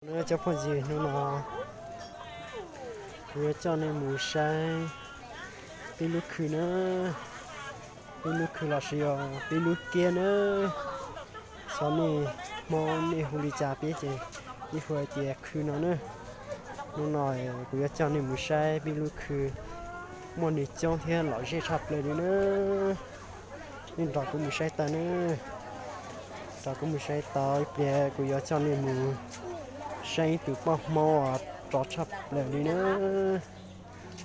Cov phooj ywg, hnub no kuv yuav coj nej mus saib peb lub khw na, peb lub khw los sis yog peb lub kiab na. Xyov nej Hmoob nej hu li cas, peb ces peb hu hais tias khw no na. Hnub no kuv yuav coj nej mus saib peb lub khw muaj neeg coob thiab lom zem tshaj plaws li na. Nej nrog kuv mus saib tau na. Nrog kuv mus saib tau ib pliag kuv yuav coj nej mus saib ib tug poj Hmoob uas rog tshaj plaws li na.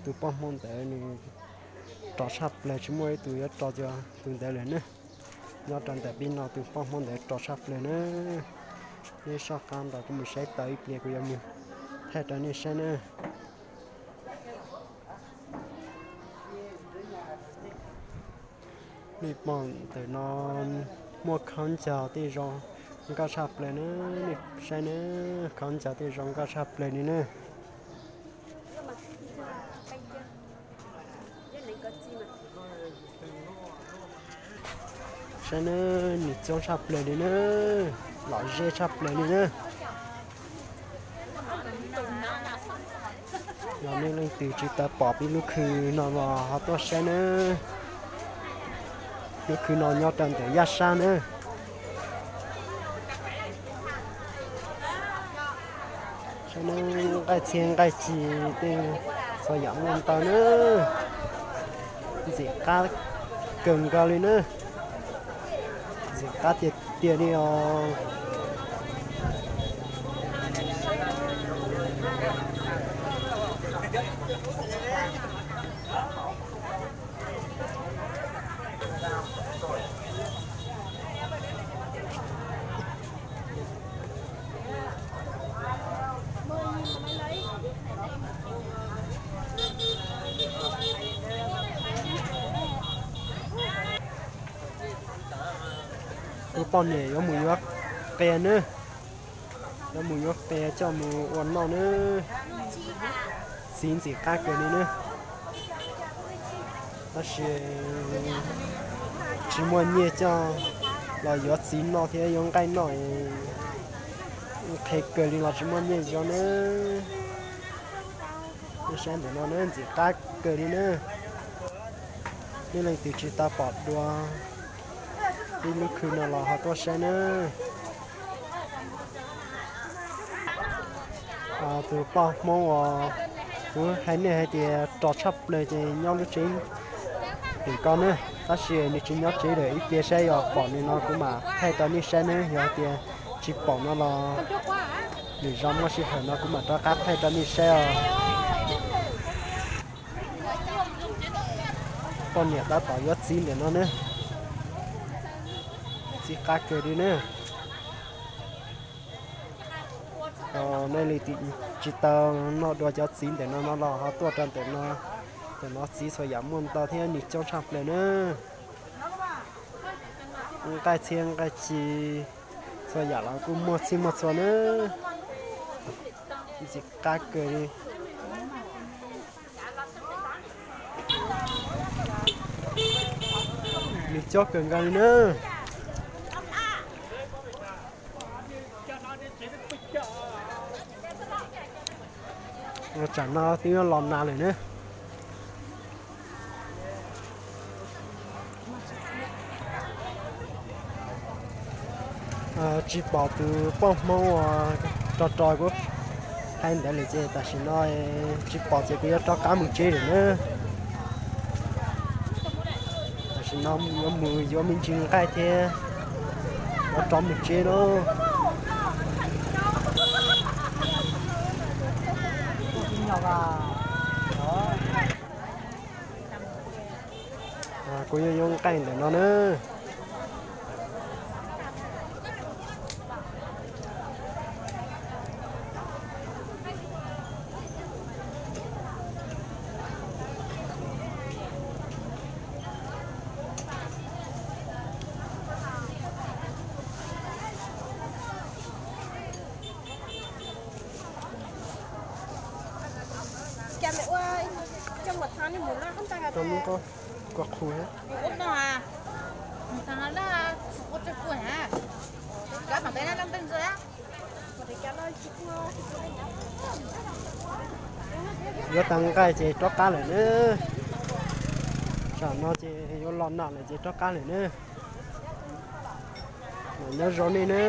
Tus poj Hmoob ntawd nws rog tshaj plaws, tsis muaj ib tug yuav rog cuag tus ntawd lawm na. Nyob rau ntawm peb no tus poj Hmoob ntawd rog tshaj plaws na. Nej soj qab nrog kuv mus saib tau ib pliag kuv yuav mus thaij rau nej saib na. Nej pom ntawm no muaj khaub ncaws tej zoo nkauj tshaj plaws na. Nej saib na, khaub ncaws tej zoo nkauj tshaj plaws li na. Saib na, neeg coob tshaj plaws li na, lom zem tshaj plaws li na. Yog nej leej twg tsis tau pom peb lub khw no los ho tuaj saib na. Lub khw no nyob rau ntawm Yaj Sab na. Saib na, nqaij txhiab nqaij ci tej txhua yam muaj ntau na. Ntxim qab kawg nkaus li na. Ntxim qab tiag tiag li os. Kuv poj niam yuav mus yuav qe nawb, yuav mus yuav qe coj mus ua noj nawb. Txiv ntxim qab kawg li nawb, tab sis tsis muaj nyiaj coj los yuav txiv noj thiab yuav nqaij noj, qhev kawg li los tsis muaj nyiaj yuav nawb. Nej saib ntawm no nawb, ntxim qab kawg li nawb. Nej leej twg tsis tau pom dua ib lub khw no los ho tuaj saib nawb. Tus poj Hmoob uas kuv hais nej hais tias rog tshaj plaws ces nyob lub tsev tim ko nawb, tab sis nws tsis nyob tsev lawm, ib pliag saib yog pom nws no kuv mam thaij rau nej saib nawb, yog hais tias tsis pom no los lwm zaus muaj sij hawm no kuv mam rov qab thaij rau nej saib os. Poj niam tab tom yuav txiv ntawm no nawb, ntxim qab kawg li nawb. Nej leej twg tsis tau noj dua cov txiv ntawm no no los ho tuaj rau ntawm no, ntawm no txiv txhua yam muaj ntau thiab neeg coob tshaj plaws nawb. Nqaij txhiab nqaij ci txhua yam los kuj muaj txhij muaj txhua nawb. Ntxim qab kawg li. Neeg coob kawg nkaus li nawb. Tsam no twb los nag lawm nawb. Tsis pom tus poj Hmoob uas rog rog kuv hais ntawd lawm ces tam sim no tsis pom ces kuv yuav rov qab mus tsev lawm nawb. Tam sim no yuav mus yuav me ntsis nqaij thiab yuav rov mus tsev lauj. Kuv yuav yuav nqaij ntawm no nawb. Koj qhu Yuav tag nqaij ces rov qab lawm na. Tsam no ces yuav los nag lawm ces rov qab lawm na. Nyob zoo nej na.